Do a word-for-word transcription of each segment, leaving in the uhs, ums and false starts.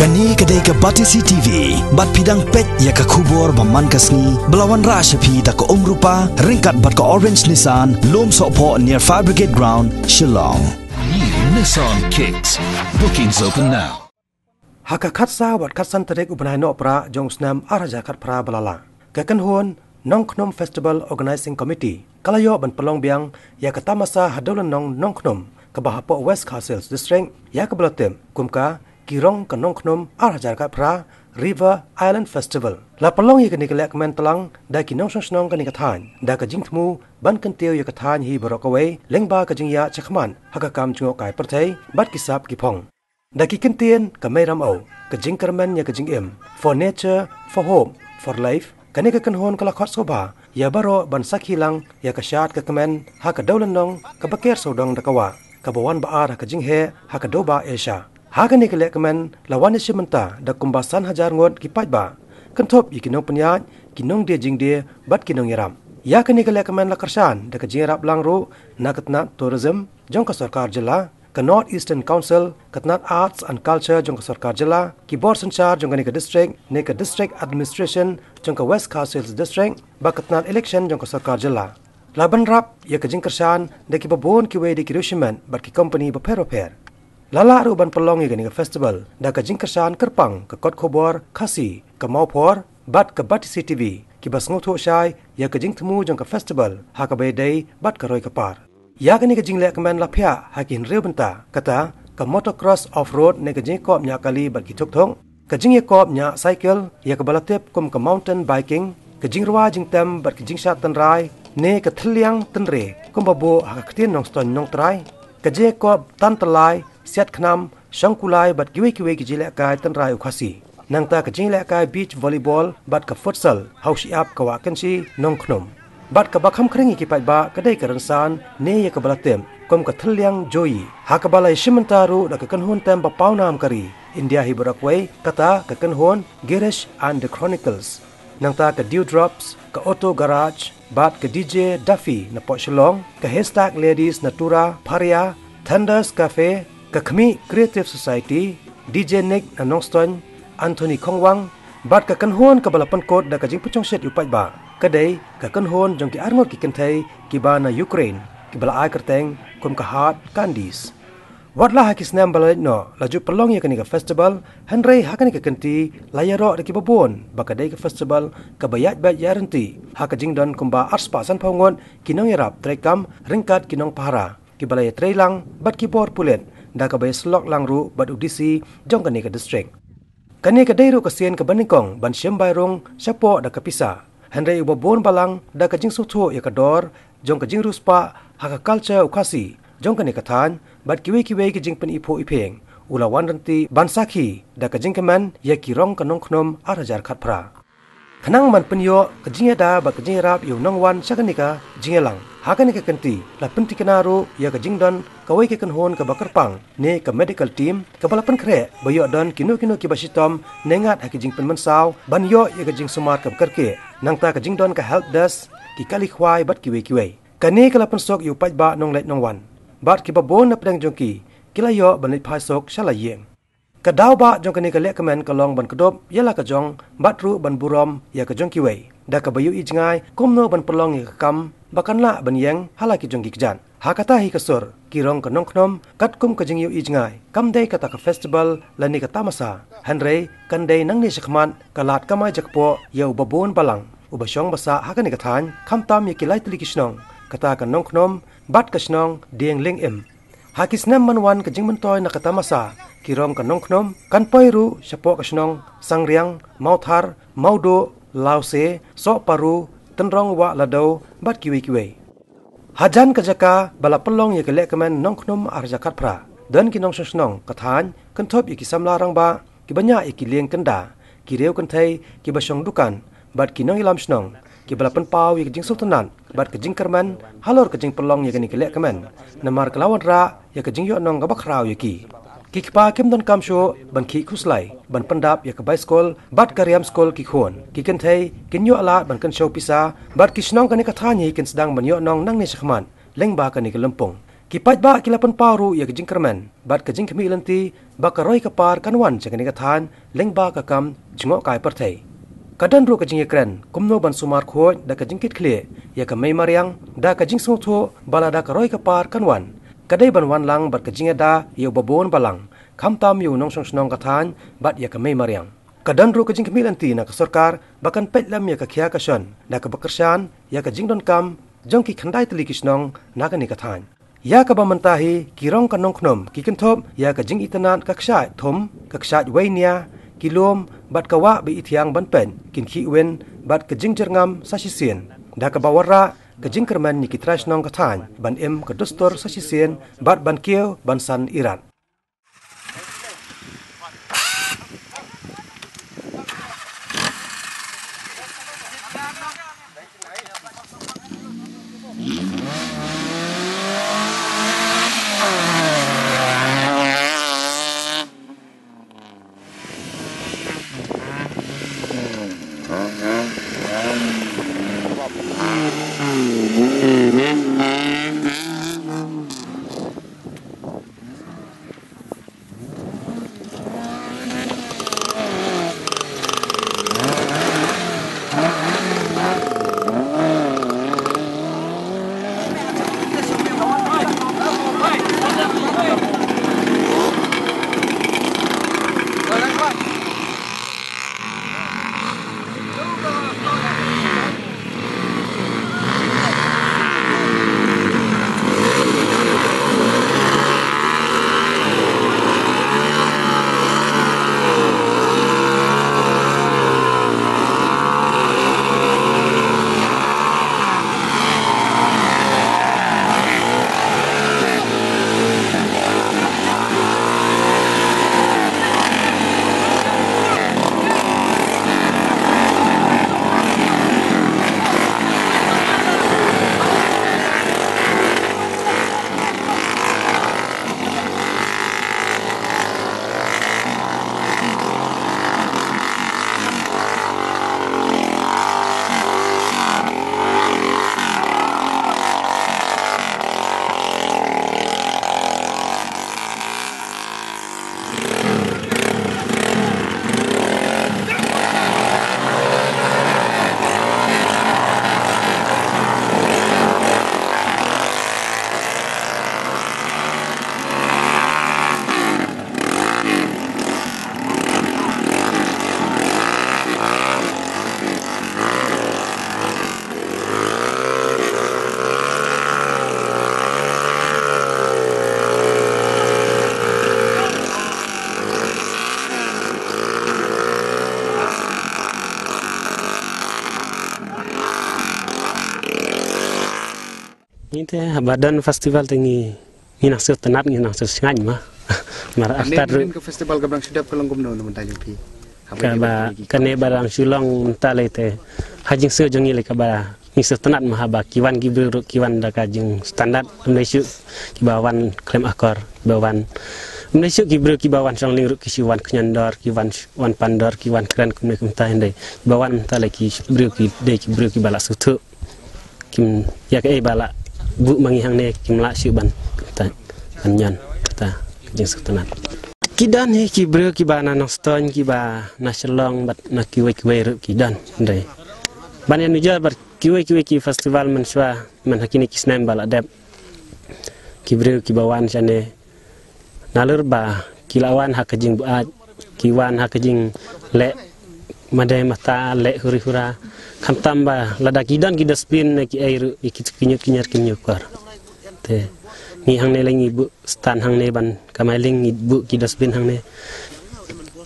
Kane ka dei ka Batesi T V, bad phi dang peit ïa ka khubor ba man ka sngi, ba la wanrah sha phi da ka Umrupa, ryngkat bad ka Orange Nissan, Lumsohphoh near Fire Brigade Ground, Shillong. New Nissan Kicks. Bookings open now. Ha ka khatsaw bad khatsan tarik u bnai Nohprah jong u snem ar hajar khatphra ba la lah, ka kynhun Nongkhnum Festival Organizing Committee ka la ïoh ban pynlong biang ïa ka tamasa ha Dewlynnong Nongkhnum kaba hapoh West Khasi Hills District, ïa kaba la tip kum ka Ki Rong ka Nongkhnum ar hajar khatphra River Island Festival. La pynlong ïa kane ka lehkmen tlang da ki nongshong shnong kane ka thaiñ da ka jingthmu ban kyntiew ïa ka thaiñ hi baroh kawei lyngba ka jingïaid shakhmat ha ka kam jngohkai pyrthei bad ki sap ki phong. Da ki kyntien, ka Mei Ramew, ka jingkyrmen ïa ka jingim, For Nature, For Hope, For Life, kane ka kynhun ka la khot sngewbha ïa baroh ban sakhi lang ïa ka shad ka kmen ha ka Dewlynnong kaba ker sawdong da ka wah, kaba wan ba ar ha ka jingheh ha ka Dewbah Asia. Ha kane ka lehkmen la wan ïashim bynta da kumba san hajar ngut ki paidbah, kynthup ïa ki nongpynïaid, ki nongdie jingdie bad ki nongïarap. Ïa kane ka lehkmen la kyrshan da ka jingïarap lang ruh na ka tnat Tourism jong ka sorkar jylla, ka North Eastern Council, ka tnat Arts and Culture jong ka sorkar jylla, ki bor synshar jong kane ka district ne ka District Administration jong ka West Khasi Hills District, bad ka tnat Election jong ka sorkar jylla. La bynrap ïa ka jingkyrshan da kiba bun kiwei de ki riewshimet bad ki kompani bapher bapher. La lah ruh ban pynlong ïa kane ka festival da ka jingkyrshan kyrpang ka kot khubor Khasi, ka Mawphor bad ka Batesi T V, kiba sngewthuh shai ïa ka jingthmu jong ka festival ha kaba ïadei bad ka roi ka par. Ïa kane ka jinglehkmen la phiah ha ki hynriew bynta, kata ka motocross off-road ne ka jingïakop ñiah kali bad ki thukthuk, ka jingïakop ñiah cycle ïa kaba la tip kum ka mountain biking, ka jingrwai jingtem bad ka jingshad tynrai ne ka thylliang tynrai kumba buh ha ka ktien Nongstoiñ Nongtrai, ka jingïakop tan tyllai, siat khnam, shong kulai bad kiwei kiwei ki jinglehkai tynrai u Khasi. Nangta ka jinglehkai beach volleyball bad ka futsal ha u shyiap ka Wah Kynshi Nongkhnum. Bad kaba kham khring ïa ki paidbah ka dei ka rynsan ne ïa kaba la tip kum ka thylliang Joyi, ha kaba la ïashim bynta ruh da ka kynhun tem ba pawnam ka ri India hi baroh kawei, kata ka kynhun Girish and the Chronicles. Nangta ka Dewdrops, ka Auto Garage bad ka D J Duffy na Port Shillong, ka Haystack Ladies na Tura Pharia, Thunders Cafe, ka Khmih Creative Society, D J Nick na Nongstoiñ, Anthony Khongwang, bad ka kynhun kaba la pynkut da ka jingpynshongshit ïa u paidbah ka dei ka kynhun jong ki arngut ki kynthei kiba na Ukraine, kiba la ai kyrteng kum ka Heart Candies. Wat la ha ki snem ba la leit noh la ju pynlong ïa kane ka festival, hynrei ha kane ka kynti la ïaroh da kiba bun ba ka dei ka festival kaba ïaid beit ïaid ryntih ha ka jingdon kumba arspah sanphew ngut ki nongïarap treikam ryngkat ki nongpahara, kiba la ïatrei lang bad ki bor pulit, da kaba ïasyllok lang ruh bad u D C jong kane ka district. Kane ka dei ruh ka sien kaba nyngkong ban shim bai rung shapoh da ka pisa. Hynrei uba bun balang da ka jingsngewthuh ïa ka dor jong ka jingriewspah ha ka culture u Khasi jong kane ka thaiñ bad kiwei kiwei ki jingpyniphuh iphieng, u la wan ryntih ban sakhi da ka jingkmen ïa Ki Rong ka Nongkhnum ar hajar khatphra. Khnang ban pynïoh ka jingïada bad ka jingïarap ïa u nongwan sha kane ka jingïalang, ha kane ka kynti la pyntikna ruh ïa ka jingdon kawei ka kynhun kaba kyrpang ne ka medical team kaba la pynkhreh ba ïoh don kino kino kiba shitom ne ngat ha ki jingpynmynsaw ban ïoh ïa ka jingsumar kaba kyrkieh. Nangta ka jingdon ka help desk, ki kali khwai bad kiwei kiwei. Kane ka la pynsuk ïa u paidbah nongleit nongwan bad kiba bun na pdeng jong ki ki la ïoh ban leit phai suk sha la ïing. Ka daw ba jong kane ka lehkmen ka long ban kdup ïa la ka jong bad ruh ban burom ïa ka jong kiwei, da kaba ïohi jngai kumno ban pynlong ïa ka kam ba kan lah ban ïeng ha la ki jong ki kjat. Ha kata hi ka sur, Ki Rong ka Nongkhnum, katkum ka jingïohi jngai, kam dei kata ka festival lane ka tamasa, hynrei kan dei nangne shakhmat ka lad kamai jakpoh ïa uba bun balang uba shong ba sah ha kane ka thaiñ, khamtam ïa ki lai tylli ki shnong, kata ka Nongkhnum bad ka shnong Dieng Lyngim. Ha ki snem ban wan ka jingmyntoi na ka tamasa Ki Rong ka Nongkhnum kan poi ruh shapoh ka shnong Sangriang, Mawthar, Mawduh, Lawse, Sohparu, Tynrong Wah Ladew bad kiwei kiwei. Hajan ka jaka ba la pynlong ïa ka lehkmen Nongkhnum ar hajar khatphra, don ki nongshong shnong ka thaiñ, kynthup ïa ki samla rangbah, kiba ñiah ïa ki lieng kynda, ki riew kynthei, kiba shong dukan bad ki nongïalam shnong, kiba la pynpaw ïa ka jingsngewtynnat bad ka jingkyrmen halor ka jingpynlong ïa kane ka lehkmen, namar ka la wanrah ïa ka jingïohnong kaba khraw ïa ki. Ki kpa kim donkam shuh ban khih khuslai ban pyndap ïa ka bai skul bad ka riam skul ki khun. Ki kynthei kin ïoh lad ban kynshew pisa bad ki shnong kane ka thaiñ hi kin sdang ban ïohnong nangne shakhmat lyngba kane ka lympung. Ki paidbah ki la pynpaw ruh ïa ka jingkyrmen bad ka jingkhmih lynti ba ka roi ka par kan wan sha kane ka thaiñ lyngba ka kam jngohkai pyrthei. Ka don ruh ka jingïakren kumno ban sumar khuid da ka jingkitkhlieh ïa ka mei mariang da ka jingsngewthuh ba lada ka roi ka par kan wan, ka dei ban wan lang bad ka jingïada ïa u babun balang, khamtam ïa u nongshong shnong ka thaiñ bad ïa ka mei mariang. Ka don ruh ka jingkhmih lynti na ka sorkar ba kan peit lem ïa ka khia ka shon da kaba kyrshan ïa ka jingdonkam jong ki khyndai tylli ki shnong na kane ka thaiñ. Ïa kaba mynta hi ki rong ka nongkhnum ki kynthup ïa ka jingitynnad ka kshaid thum, ka kshaid wei nia, ki lum bad ka wah ba ithiang ban peit kin khih win bad ka jingjyrngam sa shisien. Da kaba wanrah ka jingkyrmen ïa ki trai shnong ka thaiñ ban im ka dustur sa shisien bad ban kiew ban san irat. Ngi te haba don festival te ngi, ngi nang sngewtynnat, ngi nang sngewsynei ma. Mar after ruh. Ka festival ka Brang Sudep ka long kumno na mynta jong phi? Kaba kane ba dang shu long mynta lei te ha jingsngew jong ngi lei kaba ngi sngewtynnat ma haba ki wan ki briew ruh ki wan da ka jingstandard, ym dei shuh kiba wan khlem akor, kiba wan, ym dei shuh ki briew kiba wan shong lieng ruh ki shu wan khñiot dor, ki wan, wan pan dor, ki wan kren kumne kumta, hynrei kiba wan mynta lei ki briew ki dei ki briew kiba la sngewthuh. Kim ïa kaei ba la buh ma ngi hangne kim lah shuh ban, kata, ban ñion, kata ka jingsngewtynnat. Ki don hi ki briew kiba na Nongstoiñ, kiba na Shillong bad na kiwei kiwei ruh ki don, hynrei ban ïanujor bad kiwei kiwei ki festival mynshuwa, myn ha kine ki snem ba la dep, ki briew kiba wan shane nalor ba ki la wan ha ka jingbuaid, ki wan ha ka jingleh madei mata, leh huri hura. Khamtam ba lada ki don ki dustbin ne kiei ruh, ki, ki ñiut ki ñiar kim ñiukor. Te ngi hangne lei ngi buh stand hangne ban kamai lieng, ngi buh ki dustbin hangne.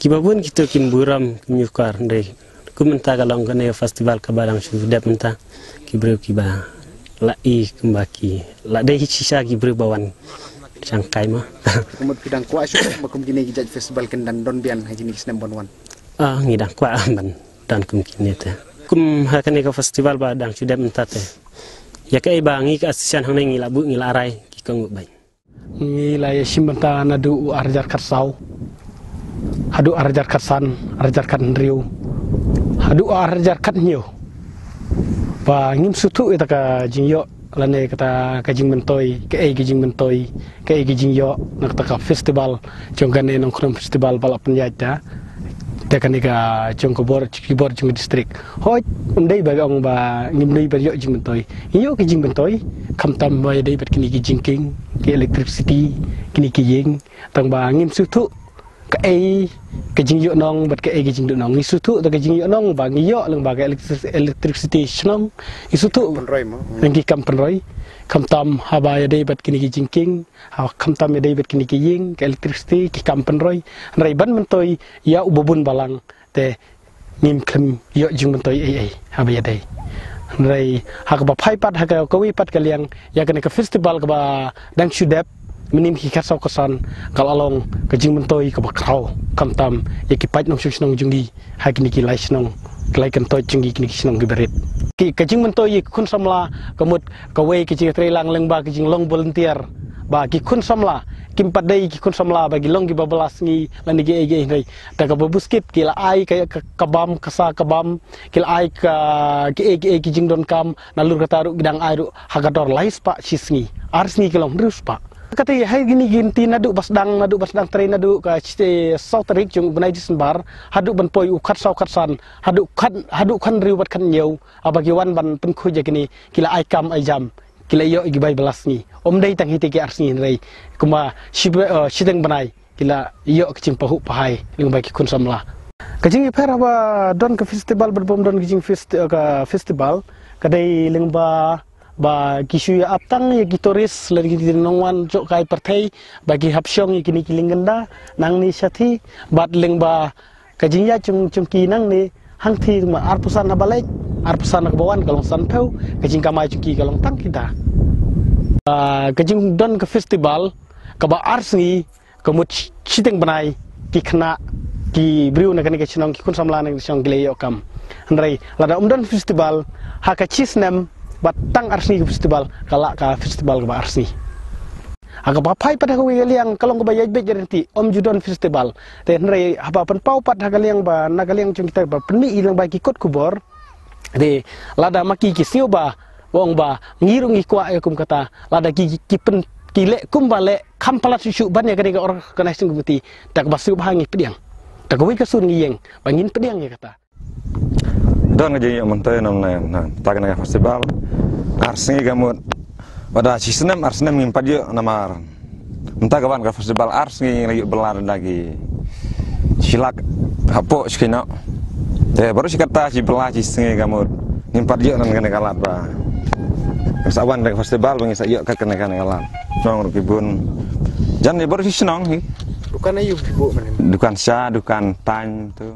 Kiba bun kito kim burom kim ñiukor, hynrei kum mynta ka long kane festival kaba dang shu dep mynta, ki briew kiba la i kumba ki la dei shisha ki briew ba wan shangkai ma. Kumut phi dang kwah shuh ba kum kine ki jait festival kin dang don biang ha kine ki snem ban wan? Ah, ngi dang kwah ban don kum kine te. Kum ha kane ka festival ba dang shu dep mynta te, ïa kaei ba ngi ka association hangne ngi la buh, ngi la rai ki kohnguh bad ngi la ïa shim bynta naduh u ar hajar khatsaw haduh ar hajar khatsan, ar hajar khathynriew haduh ar hajar khathynñiew. Ba ngim sngewthuh ïa ka jingïoh Lane kata ka jingmyntoi, kaei ka jingmyntoi, kaei ka jingïoh na kata ka festival jong kane Nongkhnum Festival ba la pynïaid da da kane ka jong ka bor, ki bor jong ka district. Hooid, ym dei ba ong ba ngim dei ba ïoh jingmyntoi. Ngi ïoh ka jingmyntoi, khamtam ba ïadei bad kine ki jingkieng, ki electricity, kine ki ïing, tang ba ngim sngewthuh kaei ka jingïohnong bad kaei ka jingduhnong. Ngi sngewthuh da ka jingïohnong ba ngi ïoh lyngba ka electric-, electricity shnong. Ngi sngewthuh, pynroi mo. Lyngba ki kam pynroi. Khamtam haba ïadei bad kine ki jingkieng, ha, khamtam ïadei bad kine ki ïing, ka electricity, ki kam pynroi. Hynrei ban myntoi ïa uba bun balang, te ngim khlem ïoh jingmyntoi ei ei haba ïadei. Hynrei ha kaba phai pat, ha ka, kawei pat ka liang, ïa kane ka festival kaba dang shu dep mynhynnin ki khatsaw khatsan, ka la long ka jingmyntoi kaba khraw, khamtam ïa ki paid nongshong shnong jong ngi ha kine ki lai shnong, ki lai kyntoit jong ngi, kine ki shnong kiba rit. Ki, ka jingmyntoi ïa ki khun samla, ka mut kawei ka jingïatreilang lyngba ka jinglong volunteer, ba ki khun samla kim pat dei ki khun samla ba ki long kiba bylla sngi lane kiei kiei, hynrei da kaba buskit ki la ai ka, ka, ka bam, ka sa ka bam, ki la ai ka, kiei kiei ki jingdonkam, nalor kata ruh ki dang ai ruh ha ka dor lai spah shi sngi, ar sngi ki long hynriew spah. Kata ha kine ki lynti naduh ba sdang, naduh ba sdang trei, naduh ka shi, saw tarik jong u bnai December haduh ban poi u khatsaw khatsan, haduh khat, haduh khathynriew bad khathynñiew, haba ki wan ban pynkhuid ïa kine, ki la ai kam ai jam, ki la ïoh ïa ki bai bylla sngi. Ym dei tang hi te ki ar sngi, hynrei kumba shi, eh, shiteng bnai ki la ïoh ka jingpahuh pahai lyngba ki khun samla. Ka jingïapher haba don ka festival bad bym don ka jingfest-, eh, ka festival, ka dei lyngba ba ki shu ïa ap tang ïa ki tourist lane ki nongwan jong ka pyrthei ba ki hap shong ïa kine ki lieng gynda nangne shathie, bad lyngba ka jingïaid jong, jong ki nangne hangthie, ma arphew san haba leit, arphew san haba wan ka long sanphew, ka jingkamai jong ki ka long tang kita. Ah, ka jingdon ka festival kaba ar sngi, ka mut shi-, shiteng bnai, ki khynnah, ki briew na kane ka shnong, ki khun samla na kane ka shnong ki la ïoh kam. Hynrei lada ym don festival, ha ka shi snem bad tang ar sngi ka festival, ka lah ka festival kaba ar sngi. Ha kaba phai pat ha kawei ka liang, ka long kaba ïaid beit ïaid ryntih, ym ju don festival. Te hynrei haba pynpaw pat ha ka liang ba, na ka liang jong kita ba pynmih ïa lyngba ki kot khubor, te lada ma ki ki sngew ba, ba ong ba ngi ruh ngi kwah ïa kum kata, lada ki, ki pyn, ki leh kumba leh, kham palat shuh shuh ban ïa kane ka organizing committee, te kaba sngewbha ngi pdiang. Te kawei ka sur ngi ïeng ba ngin pdiang ïa kata. Don ka jingïoh myntoi namar, namar kata kane ka festival ar sngi, ka mut ba da shi snem ar snem ngim pat ïoh namar mynta ka wan ka festival ar sngi, ngi la ïoh bylla da ki shi lak hapoh shi kynnoh. Te baroh shi katta shi bylla shi sngi, ka mut ngim pat ïoh na kane ka lad ba ngin sa wan da ka festival ba ngin sa ïoh kat kane, kane ka lad. Shnong ruh ki bun. Jan ïa baroh shi shnong hi. Dukan aïu phi buh mynne? Dukan sha, dukan tang tu.